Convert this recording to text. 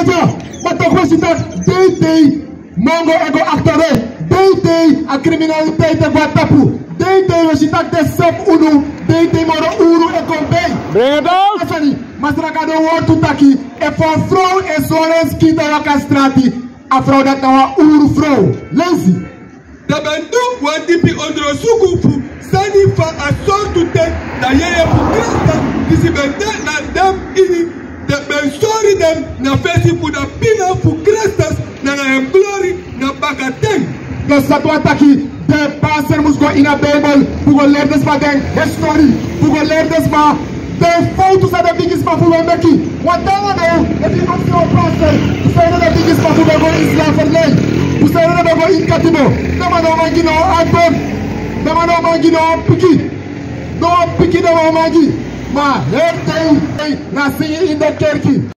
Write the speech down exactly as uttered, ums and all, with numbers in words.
So, ma toch wi si taki dei dei mongo e go achter. Dei dei a criminaliteit e go na tapu. Dei dei wi si taki den srefi unu, dei dei moro uru e kon bij. Bring it out. A sani, Masra Gado wortu taki, efu wan frow e sori en skin dan waka strati, a frow dati na wan uru frow. Leisi. Den ben du wan dipi ondrosuku fu sani fa a sortu ten na yeye fu Kristus disi ben de na den ini. Den ben sori den na fesi fu a pina fu Kristus nanga en glori na bakaten. Dus dati wani taki den pastor mus go ini a Bijbel fu go leri den sma den histori, fu go leri den sma den fowtu san den bigisma fu wi e meki. Wan danga de, efu yu go si wan pastor, fu san ede den bigisma fu wi e go ini slavernij, fu san ede den go ini katibo. Den man no man gi no wan antwoord. Den man no man gi no wan piki. No wan piki den man man gi. Ma heri dei na singi ini den kerki.